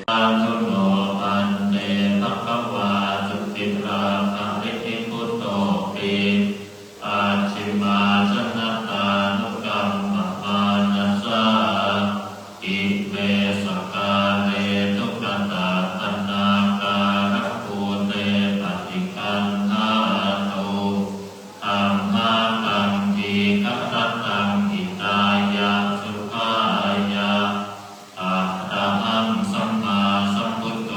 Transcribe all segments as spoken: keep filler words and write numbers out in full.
Sādhu no bhante bhagavā suciraparinibbutopi pacchimājanatānukampamānasā ime sakkāre duggatapaṇṇākārabhūte paṭiggaṇhātu amhākaṃ dīgharattaṃ hitāya sukhāya. Arahaṃ sammāsambuddho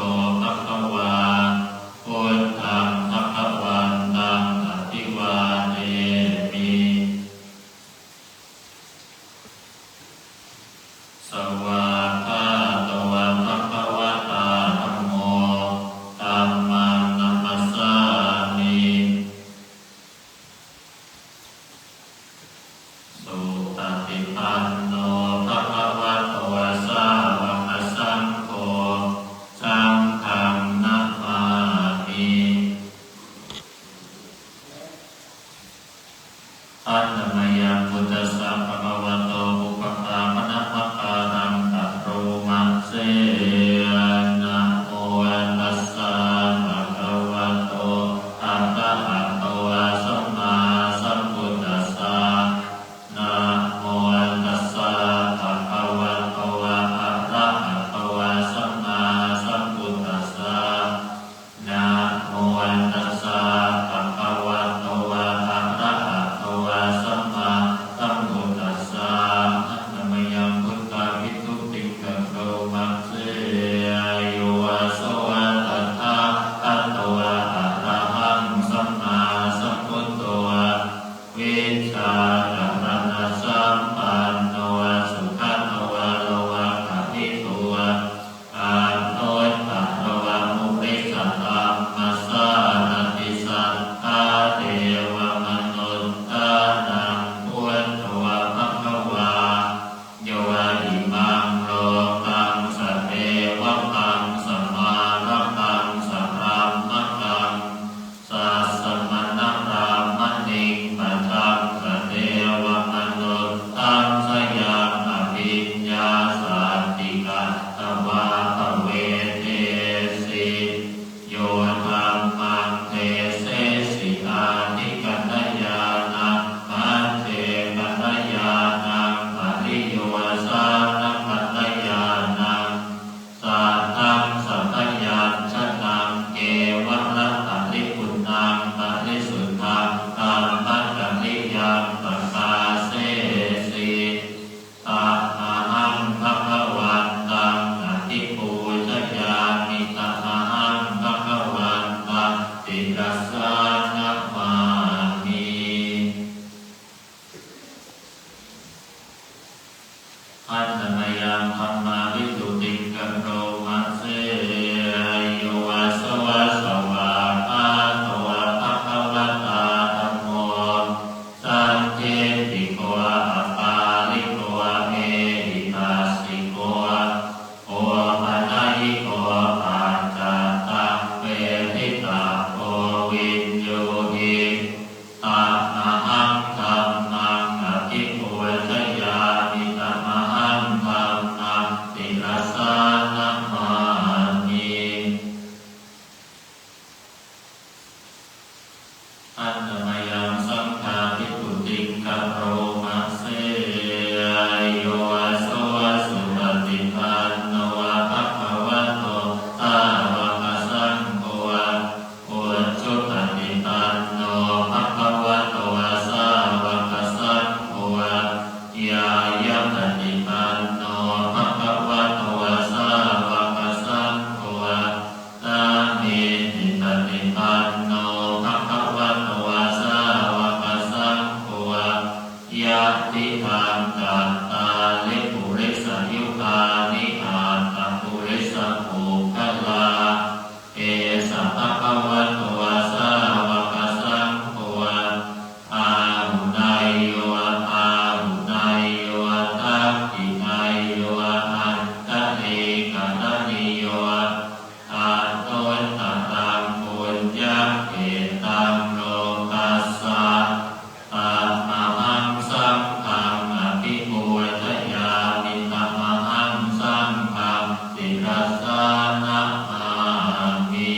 namāmi.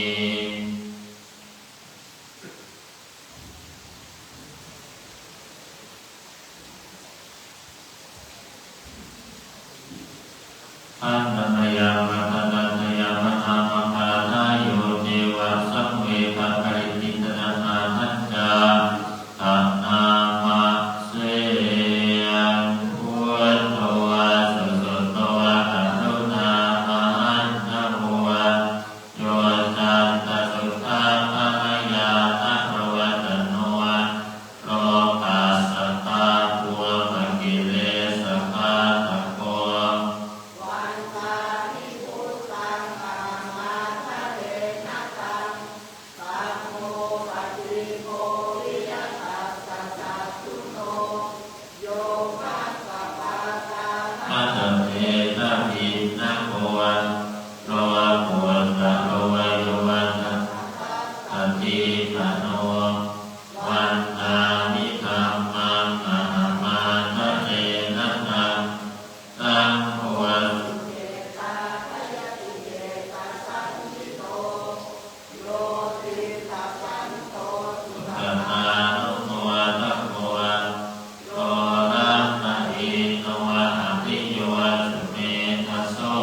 Handa mayā vācanaṃ dhammaṃ pakatañño ceva saṃvedanākaruṇā, taṃ namassāmi buddho. Susuddho karuṇāmudhito, yoccantasuddhābhālāya tathāgatano, lokassa pāpūpakilesaghātako. Vandāmi buddhaṃ ahaṃ ādarena taṃ, dhammo paṭiggaho viya tassa satthuno, yo maggapākamatthāya bhinnako, lokuttaro yo tathāgato, vandāmi dhammaṃ ahaṃ ādarena taṃ, saṅgho sukhetappayatike tasaṃvito, yo tiṭṭhasanto sugatānumodako, yo lampahīno ariyo sumedhaso,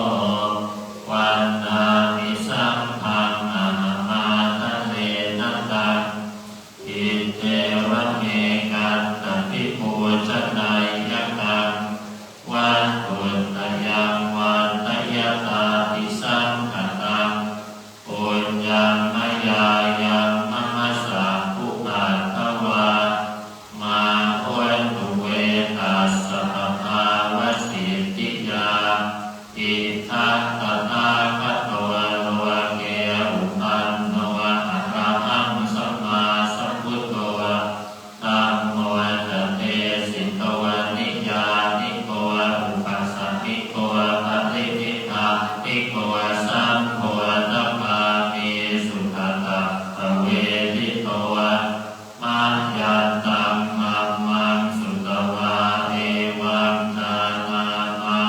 vandāmi saṅghaṃ ahaṃ ādarena taṃ, iccevamekantabhipū janāyakaṃ, vatthuttayaṃ vandayatāti saṅkhataṃ, puññaṃ mayā yaṃ mama sambuddhatvā, mā hontu ve tassa pāpāvasittiyā. Idha tathāgato loke upanno arahaṃ sammāsambuddho, dhammo ca desito niyyāniko upasāmiko parinibbāniko, saṅgho namāmi supaṭipaccayānugatto, mayantaṃ dhammaṃ sutvā evaṃ jānāma: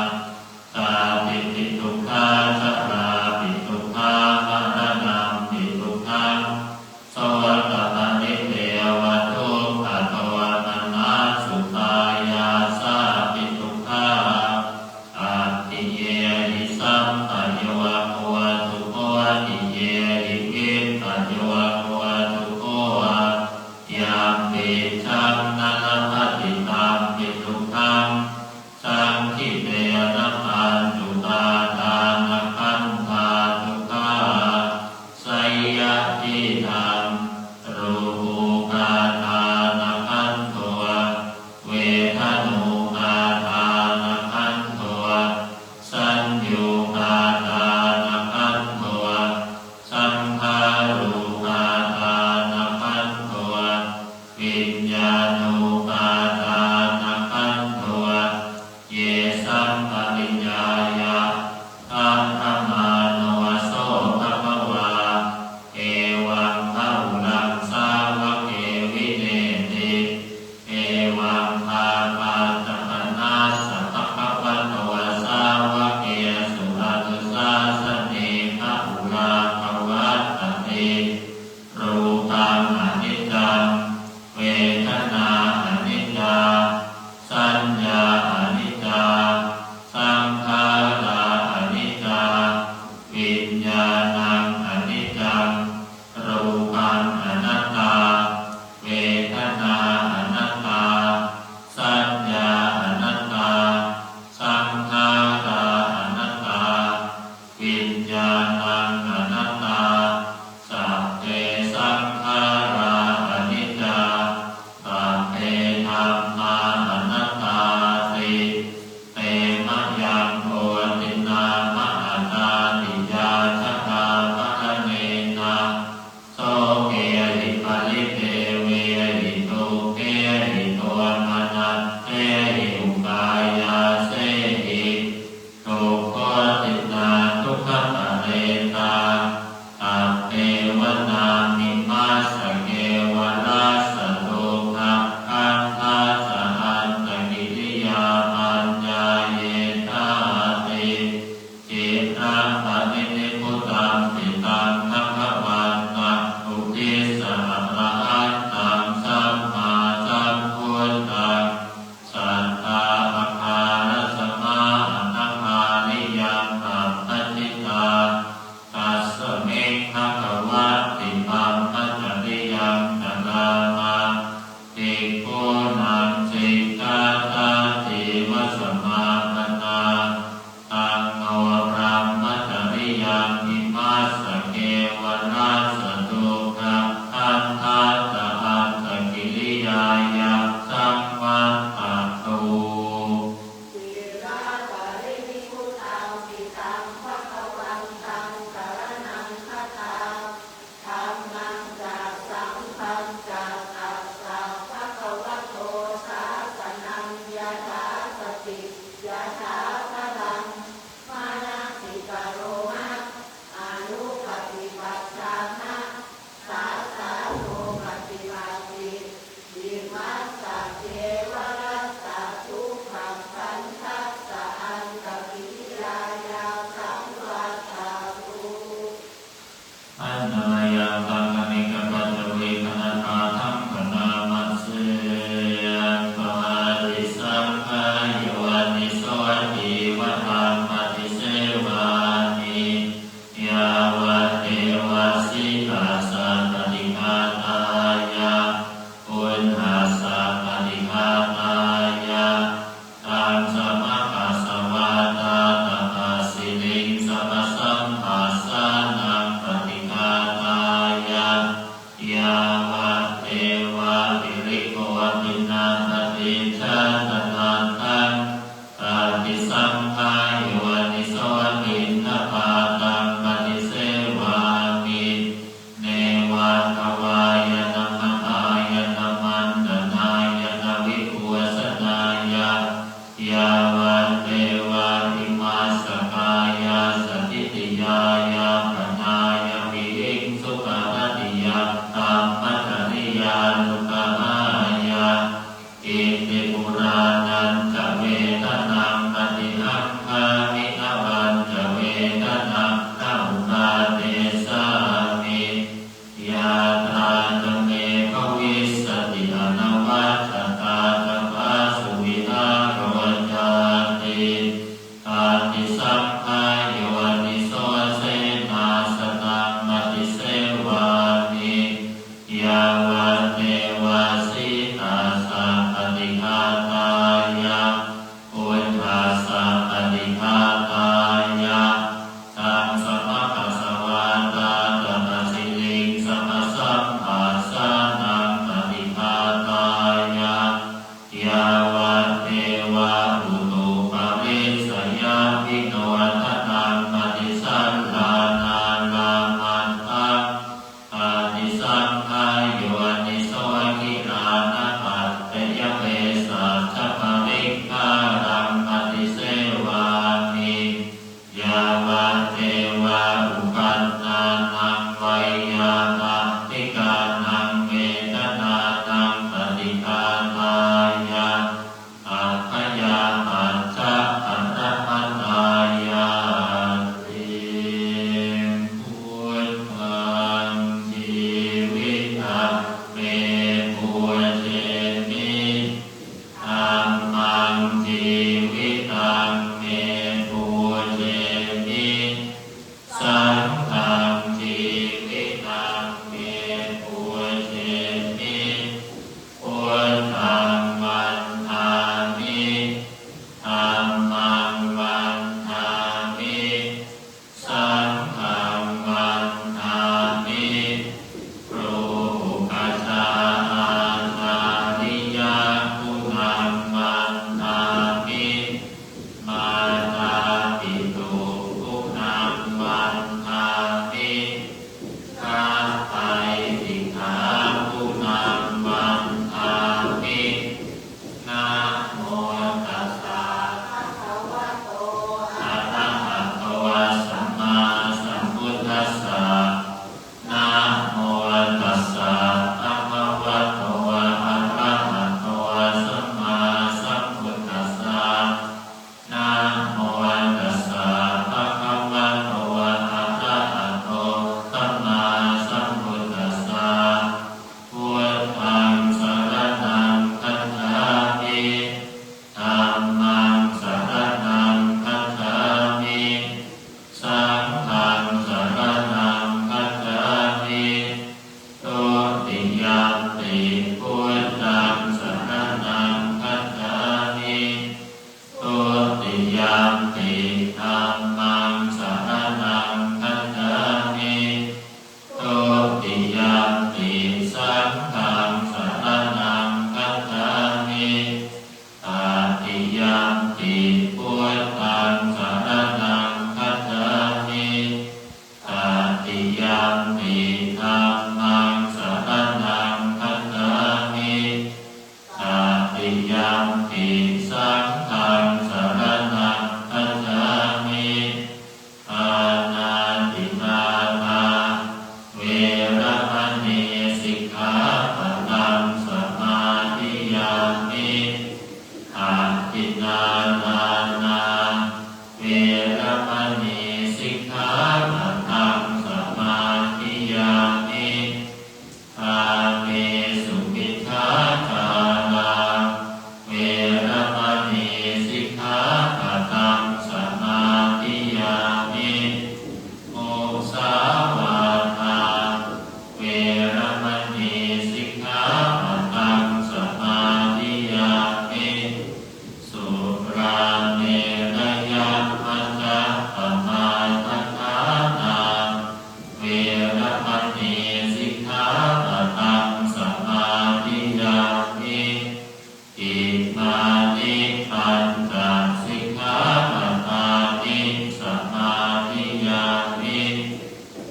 jātipi dukkhā jarāpi dukkhā maraṇampi dukkhaṃ, sokaparidevadukkhadomanassupāyāsāpi dukkhā, appiyehi sampayogo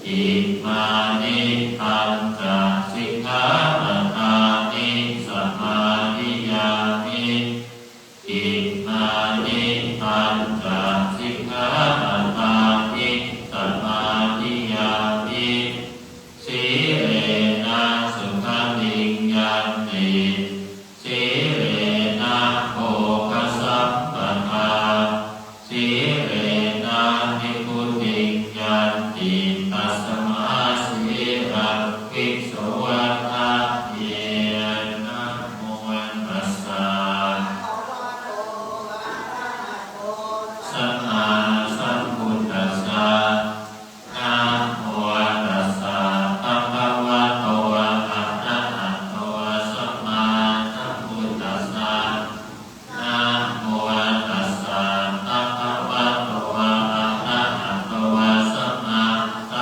Imāni pañca sikkhāpadāni samādiyāmi. Imāni pañca sikkhāpadāni samādiyāmi. Sīlena sugatiṃ yanti, sīlena bhogasampadā, sīlena nibbutiṃ yanti, tasmā sīlaṃ visodhaye. Namo tassa sammāsambuddhassa. Namo tassa bhagavato arahato sammāsambuddhassa. Namo tassa bhagavato arahato sammāsambuddhassa.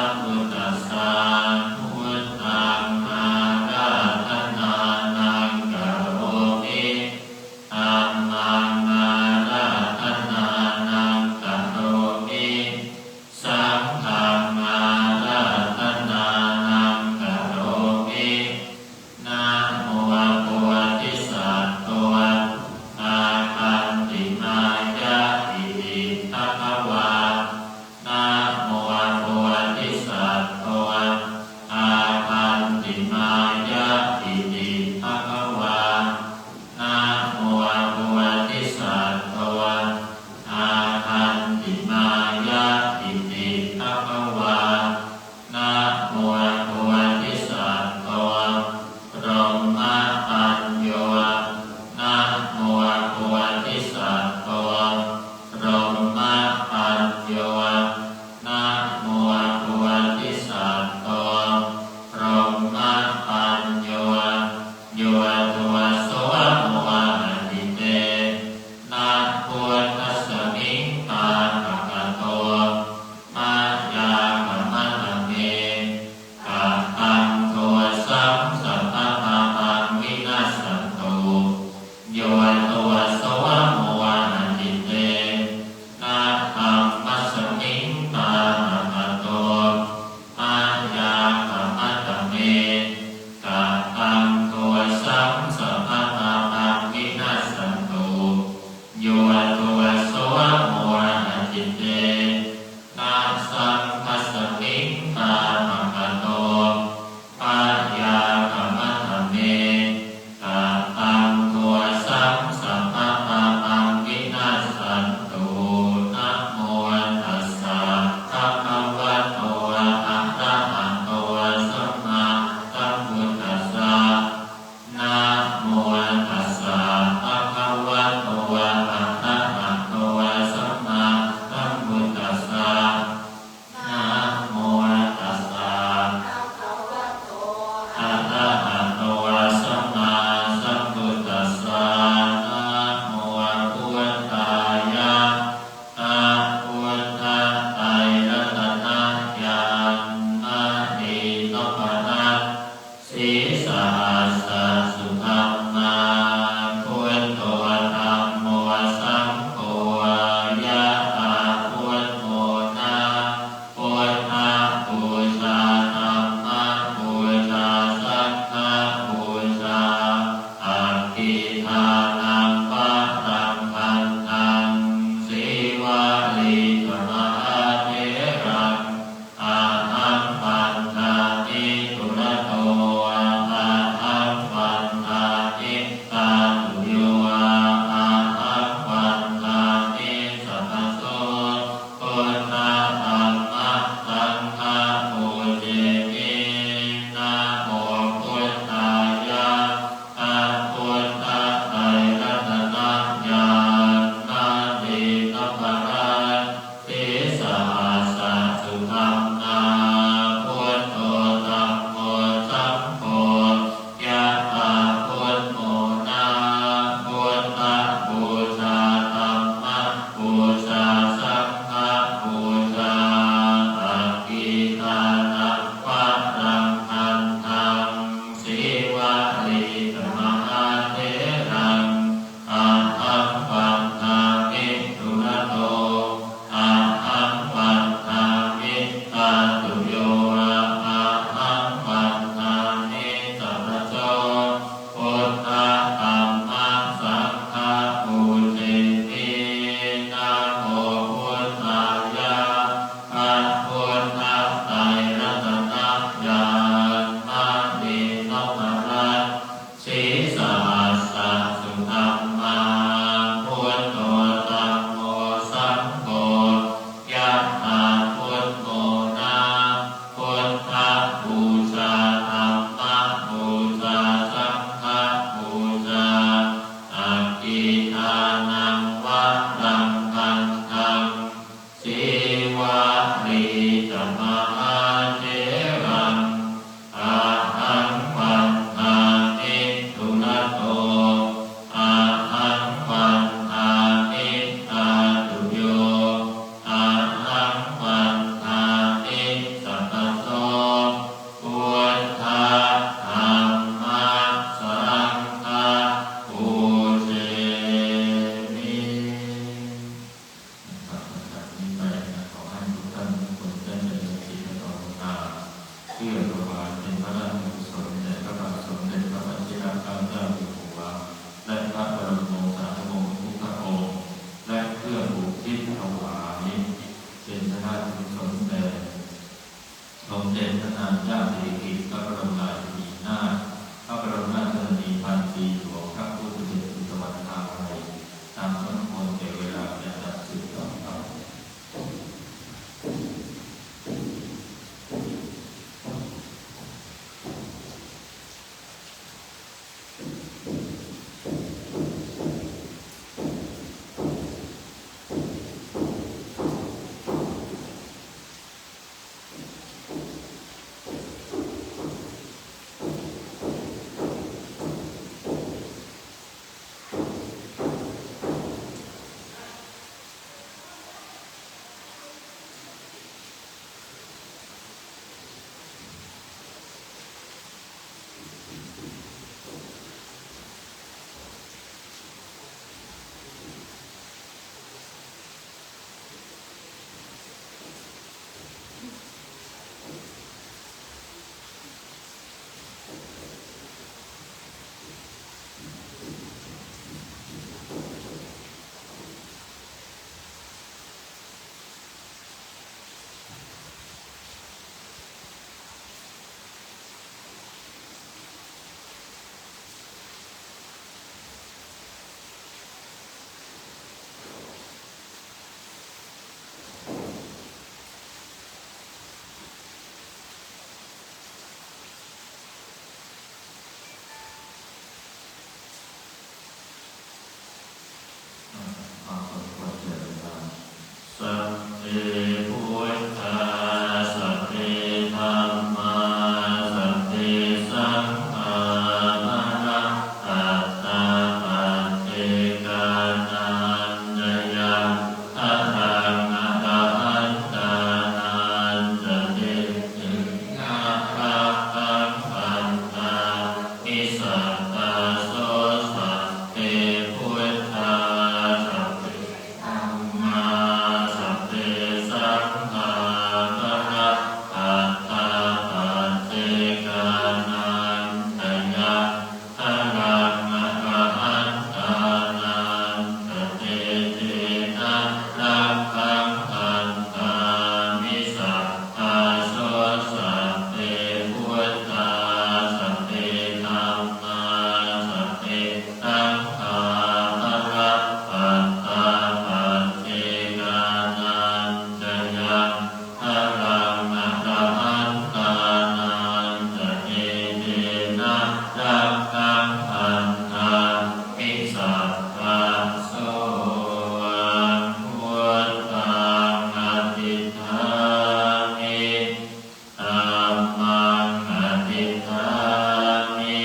เพื่อถวายเป็นพระราชกุศลแด่พระบาทสมเด็จพระวชิรเกล้าเจ้าอยู่หัว และพระบรมวงศานุวงศ์ทุกพระองค์ และเพื่ออุทิศถวายเป็นพระราชกุศลแด่สมเด็จพระนางเจ้าสิริกิติ์ พระบรมราชินีนาถ พระบรมราชชนนีพันปีหลวง พระครูสมเด็จศรีสุวรรณภาลัย ตามสมควรแก่เวลา จะจัดสืบต่อไป พอสมควรแก่เวลา Sabbe buddhā, sabbe dhammā, sabbe saṅghā, parattattā paccekānañca yaṃ balaṃ arahantānañca tejena rakkhaṃ bandhāmi sabbaso. Sabbe buddhā, sabbe dhammā, sabbe saṅghā, parattattā paccekānañca yaṃ balaṃ arahantānañca tejena rakkhaṃ bandhāmi sabbaso. Sabbe buddhā, sabbe dhammā, sabbe saṅghā, parattattā paccekānañca yaṃ balaṃ arahantānañca tejena rakkhaṃ bandhāmi sabbaso. Buddhaṃ adhiṭṭhāmi, dhammaṃ adhiṭṭhāmi,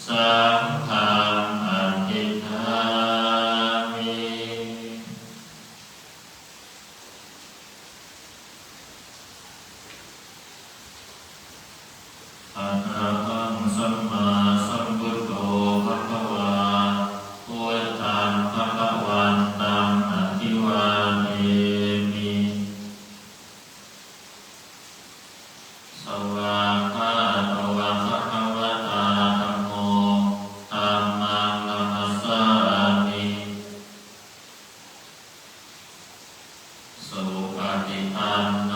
saṅghaṃ adhiṭṭhāmi. Arahaṃ sammāsambuddho bhagavā, buddhaṃ bhagavantaṃ abhivādemi. Svākkhāto bhagavatā dhammo, dhammaṃ namassāmi. Supaṭipanno